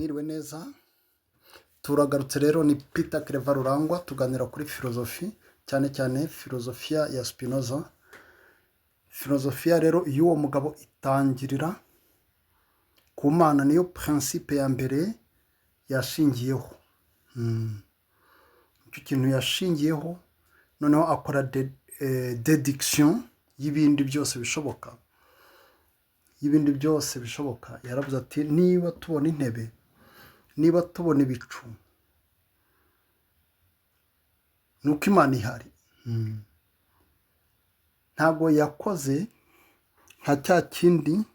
Mwiriwe neza, turagarutse rero. Ni Peter Claver Rurangwa, tuganira kuri filozofi, cyane cyane filozofiya ya Spinoza. Filozofiya rero y'uwo mugabo itangirira ku Mana, niyo principe ya mbere yashingiyeho. Icyo kintu yashingiyeho, noneho akora déduction y'ibindi byose bishoboka, y'ibindi byose bishoboka. Yaravuze ati: "Niba tubona intebe, niba tubona ibicu, ni uko Imana ihari." Ntabwo yakoze nka cya kindi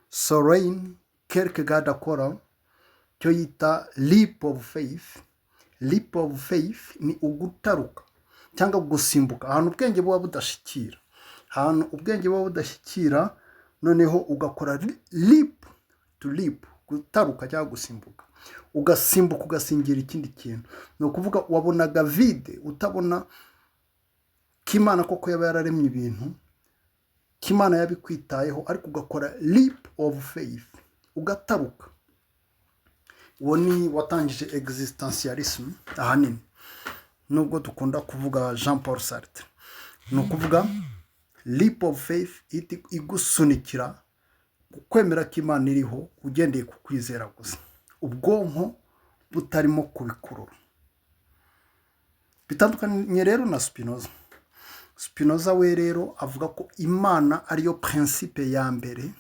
Soren Kierkegaard akora, cyo yita leap of faith. Leap of faith ni ugutaruka cyangwa gusimbuka ahantu ubwenge buba budashyikira, ahantu ubwenge buba budashyikira, noneho ugakora leap, to leap, gutaruka cyangwa gusimbuka, ugasimbuka ugasingira ikindi kintu. Ni ukuvuga wabonaga vide, utabona ko Imana koko yaba yararemye ibintu, ko Imana yabikwitayeho, ariko ugakora leap of faith, ugataruka. Uwo ni watangije existentialism ahanini, nubwo dukunda kuvuga Jean Paul Sartre. Ni ukuvuga leap of faith ihita igusunikira kwemera ko Imana iriho, ugendeye ku kwizera gusa, ubwonko butarimo kubikurura. Bitandukanye rero na Spinoza. Spinoza we rero avuga ko Imana ariyo principe ya mbere,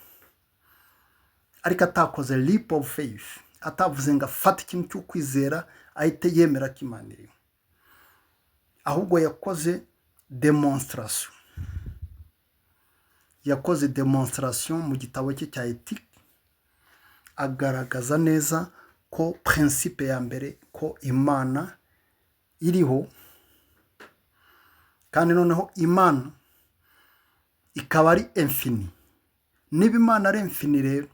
ariko atakoze leap of faith, atavuze ngo afate ikintu cy'ukwizera ahite yemera ko Imana iriho, ahubwo yakoze démonstration. Yakoze démonstration mu gitabo cye cya Éthique, agaragaza neza ko principe ya mbere ko Imana iriho, kandi noneho Imana ikaba ari infini. Niba Imana ari infini rero,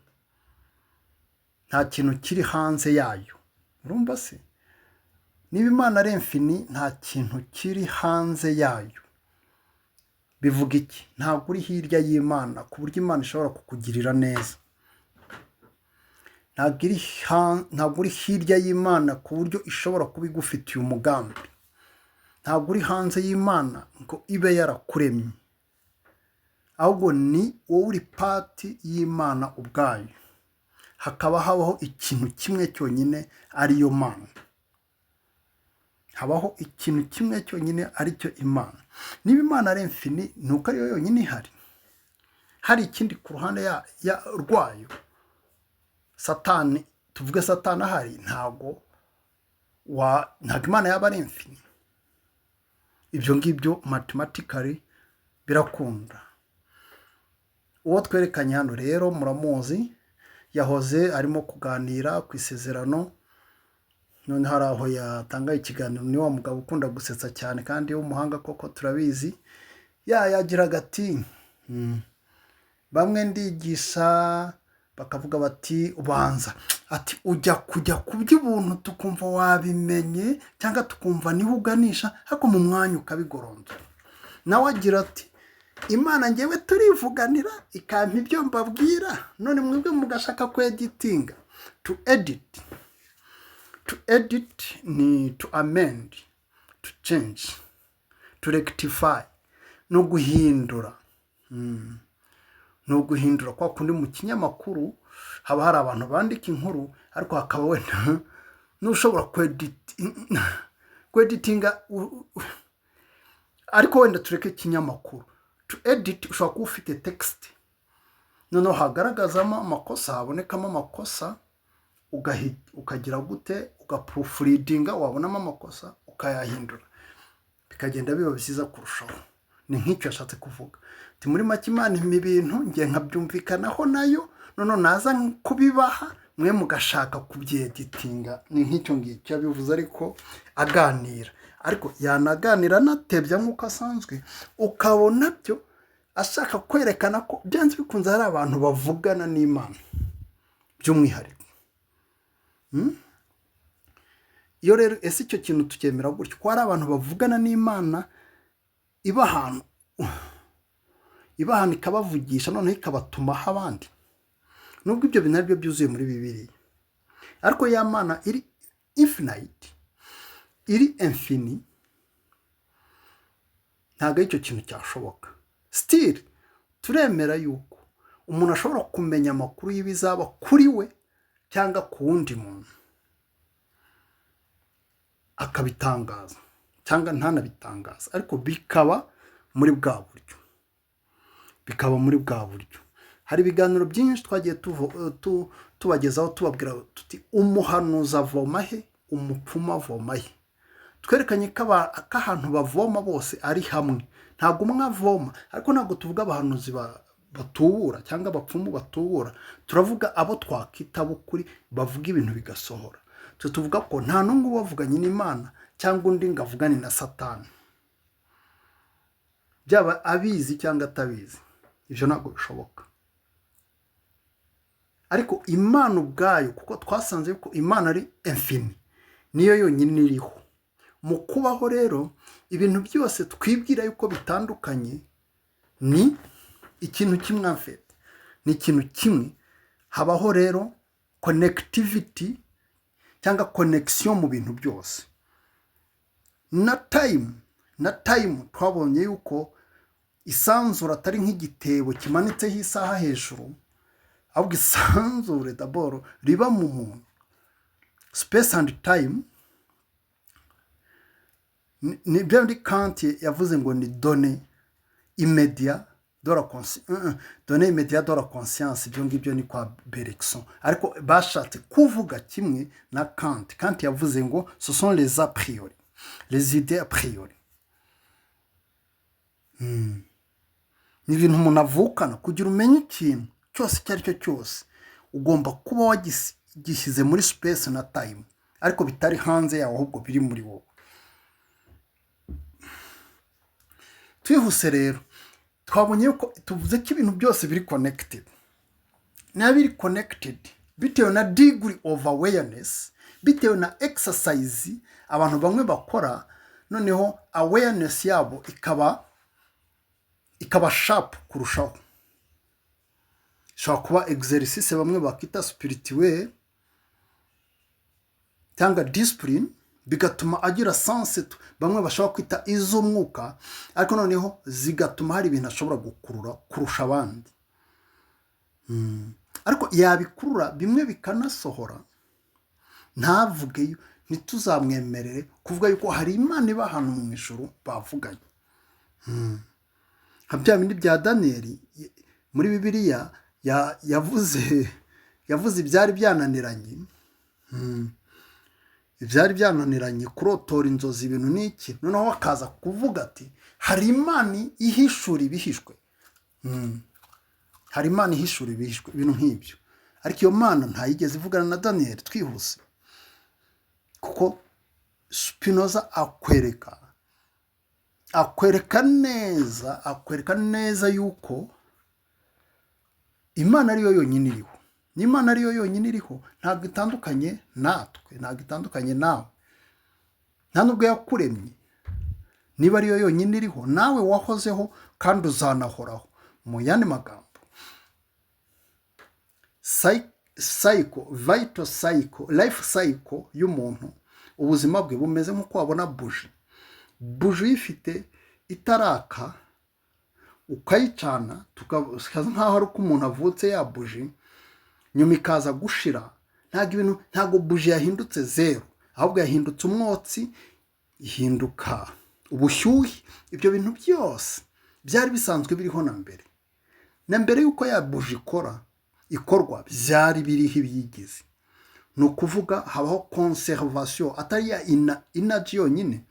nta kintu kiri hanze yayo. Urumva se? Niba Imana ari infini, nta kintu kiri hanze yayo, bivuga iki? Ntabwo uri hirya y'Imana ku buryo Imana ishobora kukugirira neza. Ntabwo uri hirya y'Imana ku buryo ishobora kuba igufitiye umugambi. Ntabwo uri hanze y'Imana ngo ibe yarakuremye, ahubwo ni wowe uri part y'Imana ubwayo. Hakaba habaho ikintu kimwe cyonyine, ariyo Mana. Habaho ikintu kimwe cyonyine, aricyo Imana. Niba Imana ari infini, ni uko ariyo yonyine ihari. Hari ikindi ku ruhande rwayo, Satani, tuvuge Satani ahari, ntabwo Imana yaba ari infini. Ibyo ngibyo mathematically birakunda. Uwo twerekanye hano rero muramuzi, yahoze arimo kuganira ku isezerano, none hari aho yatanga ikiganiro. Ni wa mugabo ukunda gusetsa cyane kandi w'umuhanga koko, turabizi. Yagiraga ati: "Bamwe ndigisha bakavuga bati ubanza," ati, "ujya kujya ku by'ubuntu tukumva wabimenye, cyangwa tukumva niho uganisha, ariko mu mwanya ukabigoronzora." Nawe agira ati: "Imana ngewe turivuganira, ikampa ibyo mbabwira, none mwebwe mugashaka kweditinga." To edit, to edit ni to amend, to change, to rectify, ni uguhindura. Ni uguhindura kwa kundi mu kinyamakuru haba hari abantu bandika inkuru, ariko hakaba wenda n'ushobora kweditinga. Ariko wenda tureke ikinyamakuru. To edit, ushobora kuba ufite text, noneho hagaragazamo amakosa, habonekamo amakosa, ukagira gute? Ugaproofreadinga, wabonamo amakosa ukayahindura, bikagenda biba byiza kurushaho. Ni nk'icyo yashatse kuvuga, ati: "Muri make Imana impa ibintu, ngiye nkabyumvikanaho nayo, noneho naza kubibaha, mwe mugashaka kubyeditinga." Ni nk'icyo ngicyo yabivuze, ariko aganira, ariko yanaganira anatebya nk'uko asanzwe, ukabona byo ashaka kwerekana ko byanze bikunze hari abantu bavugana n'Imana by'umwihariko. Iyo rero, ese icyo kintu tukemera gutyo, ko hari abantu bavugana n'Imana, iba ahantu ikabavugisha, noneho ikabatumaho abandi, nubwo ibyo bintu ari byo byuzuye muri Bibiliya? Ariko ya Mana iri infinite, iri infini, ntabwo ari icyo kintu cyashoboka. Still turemera yuko umuntu ashobora kumenya amakuru y'ibizaba kuri we cyangwa ku wundi muntu, akabitangaza cyangwa ntanabitangaza, ariko bikaba muri bwa buryo, bikaba muri bwa buryo. Hari ibiganiro byinshi twagiye tubagezaho, tubabwira tuti: "Umuhanuzi avoma he? Umupfumu avoma he?" Twerekanye ko ahantu bavoma bose ari hamwe, ntabwo umwe avoma. Ariko ntabwo tuvuga abahanuzi batubura cyangwa abapfumu batubura, turavuga abo twakita ukuri, bavuga ibintu bigasohora. Twe tuvuga ko nta n'umwe ubavuganye n'Imana cyangwa undi ngo avugane na Satani, byaba abizi cyangwa atabizi, ibyo ntabwo bishoboka. Ariko Imana ubwayo, kuko twasanze ko Imana ari infini, niyo yonyine iriho mu kubaho. Rero ibintu byose twibwira yuko bitandukanye ni ikintu kimwe, en fait ni ikintu kimwe. Habaho rero connectivity cyangwa connection mu bintu byose. Na time twabonye yuko isanzure atari nk'igitebo kimanitseho isaha hejuru, ahubwo isanzure d'abord riba mu muntu. Space and time ni byo muri Kant yavuze ngo ni données immédiates de la conscience. Ibyo ngibyo ni kwa Bergson, ariko bashatse kuvuga kimwe na Kant. Kant yavuze ngo ce sont les a priori, les idées a priori. Ni ibintu umuntu avukana. Kugira umenye ikintu cyose icyo ari cyo cyose, ugomba kuba wagishyize muri space na time, ariko bitari hanze yawe, ahubwo biri muri wowe. Twihuse rero, twabonye yuko tuvuze ko ibintu byose biri connected. Niba biri connected, bitewe na degree of awareness, bitewe na exercise abantu bamwe bakora, noneho awareness yabo ikaba sharp kurushaho. Ishobora kuba exercice bamwe bakita spirituel cyangwa discipline, bigatuma agira sens bamwe bashobora kwita iz'umwuka, ariko noneho zigatuma hari ibintu ashobora gukurura kurusha abandi. Ariko yabikurura bimwe bikanasohora, ntavuge, ntituzamwemerere kuvuga yuko hari Imana iba ahantu mu ijuru bavuganye, nka bya bindi bya Daniyeli muri Bibiliya yavuze ibyari byananiranye, ibyari byananiranye, kurotora inzozi, ibintu n'iki, noneho akaza kuvuga ati: "Hari Imana ihishura ibihishwe, hari Imana ihishura ibihishwe," ibintu nk'ibyo. Ariko iyo Mana ntayigeze ivugana na Daniyeli. Twihuse, kuko Spinoza akwereka neza yuko Imana ariyo yonyine iriho. N'Imana ariyo yonyine iriho, ntabwo itandukanye natwe, ntabwo itandukanye nawe, nta nubwo yakuremye. Niba ariyo yonyine iriho, nawe wahozeho kandi uzanahoraho. Mu yandi magambo, cycle, vital cycle, life cycle y'umuntu, ubuzima bwe bumeze nk'uko wabona buji. Buji uyifite itaraka, ukayicana, tukaza nk'aho ari uko umuntu avutse, ya buji nyuma ikaza gushira. Ntabwo ibintu, ntabwo buji yahindutse zeru, ahubwo yahindutse umwotsi, ihinduka ubushyuhe. Ibyo bintu byose byari bisanzwe biriho na mbere, na mbere y'uko ya buji ikora, ikorwa, byari biriho ibiyigize. Ni ukuvuga habaho conservation, atari ya energy yonyine,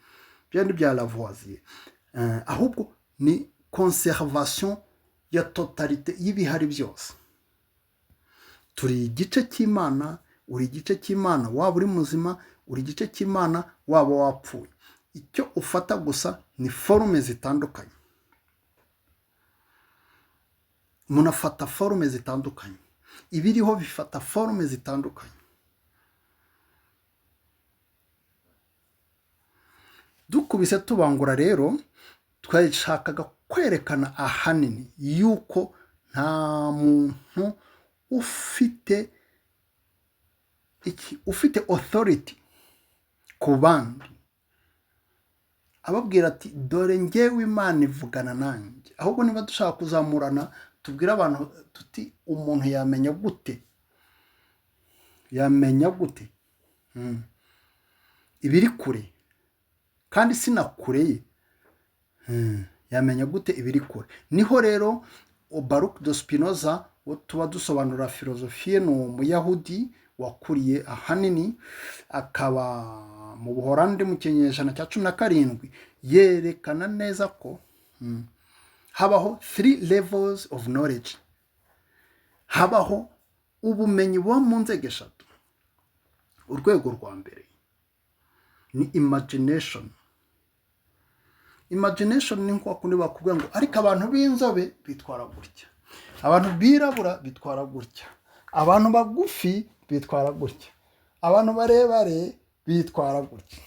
byari bya Lavoisier, ahubwo ni conservation ya totalité y'ibihari byose. Turi igice cy'Imana, uri igice cy'Imana, waba uri muzima uri igice cy'Imana, waba wapfuye. Icyo ufata gusa ni forme zitandukanye. Umuntu afata forme zitandukanye, ibiriho bifata forme zitandukanye. Dukubise tubangura rero, twashakaga kwerekana ahanini yuko nta muntu ufite iki, ufite authority ku bandi, ababwira ati: "Dore ngewe Imana ivugana nanjye." Ahubwo niba dushaka kuzamurana, tubwire abantu tuti: "Umuntu yamenya gute, yamenya gute ibiri kure kandi si na kure ye? Yamenya gute ibiri kure?" Niho rero Baruch de Spinoza, uwo tuba dusobanura filozofiye, ni Umuyahudi wakuriye ahanini akaba mu Buhorandi mu kinyejana cya 17, yerekana neza ko habaho three levels of knowledge, habaho ubumenyi buba mu nzego eshatu. Urwego rwa mbere ni imagination. Imagination ni nko kundi bakubwira ngo: "Ariko abantu b'inzobe bitwara gutya, abantu birabura bitwara gutya, abantu bagufi bitwara gutya, abantu barebare bitwara gutya,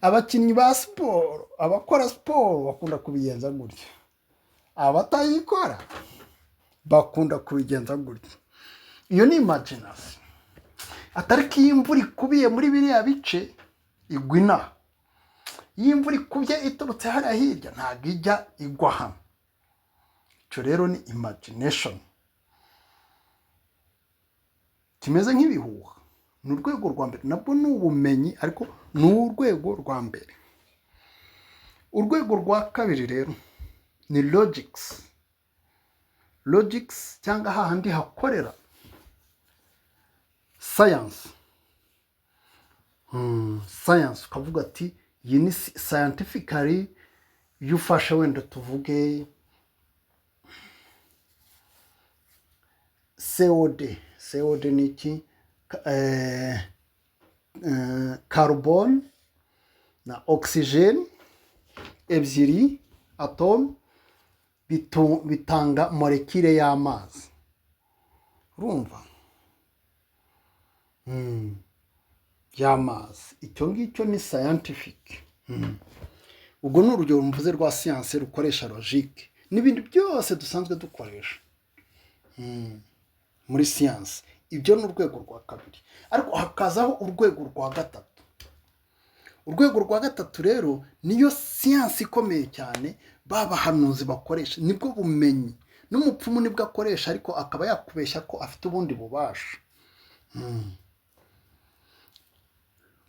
abakinnyi ba siporo, abakora siporo bakunda kubigenza gutya, abatayikora bakunda kubigenza gutya." Iyo ni imagination. Atari ko iyo imvura ikubiye muri biriya bice igwa inaha, iyo imvura ikubye iturutse hariya hirya ntabwo ijya igwa hano. Icyo rero ni imagination, kimeze nk'ibihuha. Ni urwego rwa mbere, nabwo ni ubumenyi, ariko ni urwego rwa mbere. Urwego rwa kabiri rero ni logics. Logics cyangwa hahandi hakorera science. Science ukavuga ati iyi ni scientifically. Iyo ufashe wenda tuvuge CO2, CO2 ni iki? Carbone na oxygen ebyiri, atome, bitanga molécule y'amazi. Urumva y'amazi, icyo ngicyo ni scientific. Ubwo ni urugero mvuze rwa siyanse rukoresha logique n'ibindi byose dusanzwe dukoresha muri siyanse. Ibyo ni urwego rwa kabiri. Ariko hakazaho urwego rwa gatatu. Urwego rwa gatatu rero niyo siyansi ikomeye cyane, ba bahanuzi bakoresha, nibwo bumenyi n'umupfumu nibwo akoresha, ariko akaba yakubeshya ko afite ubundi bubasha.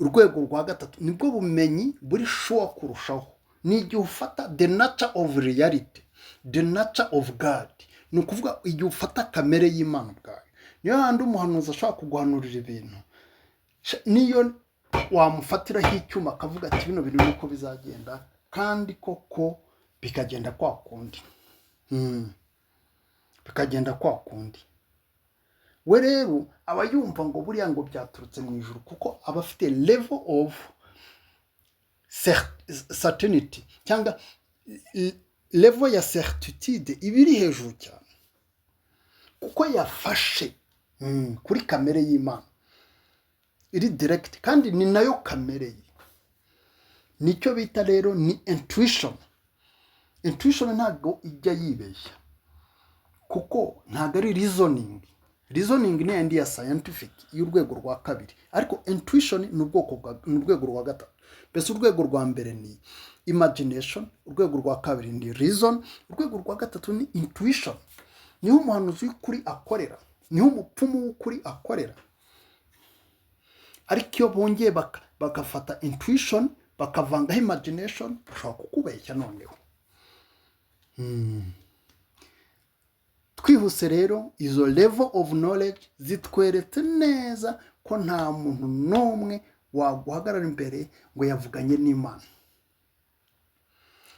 Urwego rwa gatatu nibwo bumenyi buri sure kurushaho. Ni igihe ufata the nature of reality, the nature of God. Ni ukuvuga igihe ufata kamere y'Imana ubwayo. Niyo handi umuhanuzi ashobora kuguhanurira ibintu, niyo wamufatiraho icyuma akavuga ati: "Bino bintu niko bizagenda," kandi koko bikagenda kwa kundi. Bikagenda kwa kundi. We rero aba yumva ngo buriya ngo byaturutse mu ijuru, kuko aba afite level of certainty cyangwa level ya certitude iba iri hejuru cyane, kuko yafashe kuri kamere y'Imana iri direct, kandi ni nayo kamere ye. Nicyo bita rero ni intuition. Intuition ntabwo ijya yibeshya, kuko ntabwo ari reasoning. Reasoning ni yandi ya scientific y'urwego rwa kabiri, ariko intuition ni ubwoko bwa, ni urwego rwa gatatu. Mbese urwego rwa mbere ni imagination, urwego rwa kabiri ni reason, urwego rwa gatatu ni intuition. Niho umuhanuzi w'ukuri akorera, niho umupfumu w'ukuri akorera. Ariko iyo bongeye bagafata intuition bakavangaho imagination, bashobora kukubeshya noneho. Twihuse rero, izo level of knowledge zitweretse neza ko nta muntu n'umwe waguhagarara imbere ngo yavuganye n'Imana.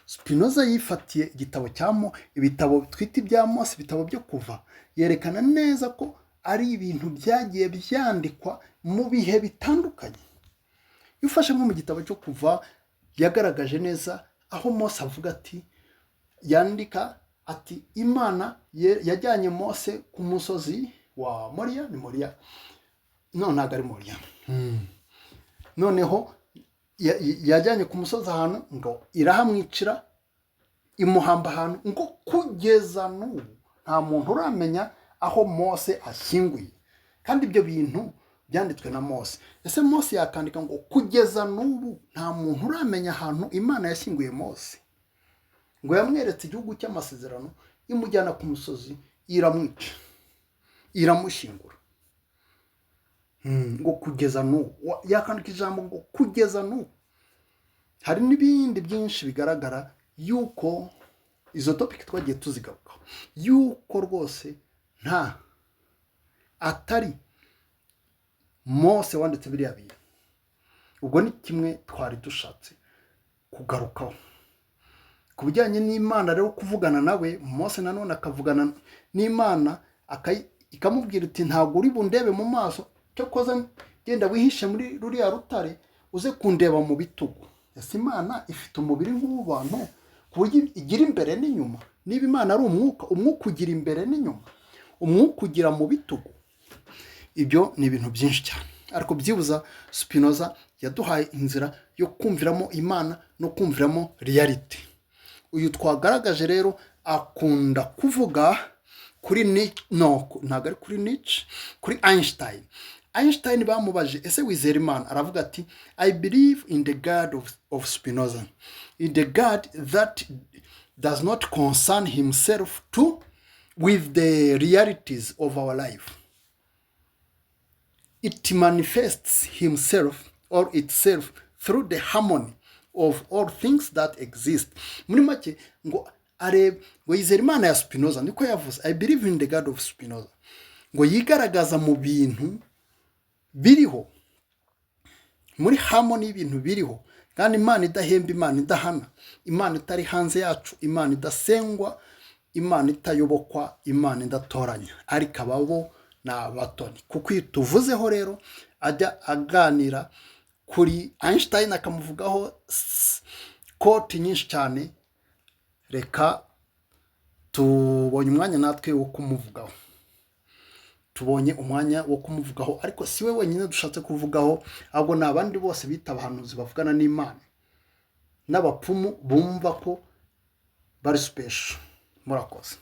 Spinoza yifatiye igitabo cya mo, ibitabo twita ibya Mose, ibitabo byo Kuva, yerekana neza ko ari ibintu byagiye byandikwa mu bihe bitandukanye. Iyo ufashe nko mu gitabo cyo Kuva, yagaragaje neza aho Mose avuga ati, yandika ati: "Imana yajyanye Mose ku musozi wa Moriya." Ni Moriya? No, ntabwo ari Moriya. Noneho yajyanye ku musozi ahantu, ngo irahamwicira, imuhamba ahantu, ngo kugeza n'ubu nta muntu uramenya aho Mose ashyinguye. Kandi Kandi ibyo bintu byanditswe na Mose. Ese Mose yakandika ngo kugeza n'ubu nta muntu uramenya ahantu Imana yashyinguye Mose? Ngo yamweretse igihugu cy'amasezerano, imujyana ku musozi, iramwica, iramushyingura. Ngo kugeza n'ubu yakandika ijambo ngo kugeza n'ubu? Hari n'ibindi byinshi bigaragara yuko izo topic twagiye tuzigarukaho, yuko rwose nta atari Mose wanditse biriya bintu. Ubwo ni kimwe twari dushatse kugarukaho ku bijyanye n'Imana. Rero kuvugana nawe, Mose nanone akavugana n'Imana, ikamubwira iti: "Ntabwo uri bundebe mu maso, cyokoza genda wihishe muri ruriya rutare, uze kundeba mu bitugu." Ese Imana ifite umubiri nk'uw'abantu ku buryo igira imbere n'inyuma? Niba Imana ari umwuka, umwuka ugira imbere n'inyuma? Umwuka ugira mu bitugu? Ibyo ni ibintu byinshi cyane, ariko byibuza Spinoza yaduhaye inzira yo kumviramo Imana no kumviramo reality. Uyu twagaragaje rero akunda kuvuga kuri ni no, ntabwo ari kuri Nietzsche, kuri Einstein. Einstein bamubaje: "Ese wizera Imana?" Aravuga ati: "I believe in the God of Spinoza, in the God that does not concern himself to with the realities of our life. It manifests himself or itself through the harmony of all things that exist." Muri make ngo arebe ngo yizera Imana ya Spinoza, niko yavuze: "I believe in the God of Spinoza." Ngo yigaragaza mu bintu biriho, muri harmony y'ibintu biriho, kandi Imana idahemba, Imana idahana, Imana itari hanze yacu, Imana idasengwa, Imana itayobokwa, Imana idatoranya. Ariko ababo ni abatoni, kuko iyo tuvuzeho rero ajya aganira kuri Einstein, akamuvugaho quote nyinshi cyane. Reka tubonye umwanya natwe wo kumuvugaho, tubonye umwanya wo kumuvugaho, ariko si we wenyine dushatse kuvugaho, ahubwo ni abandi bose bita abahanuzi bavugana n'Imana n'abapfumu bumva ko bari special. Murakoze.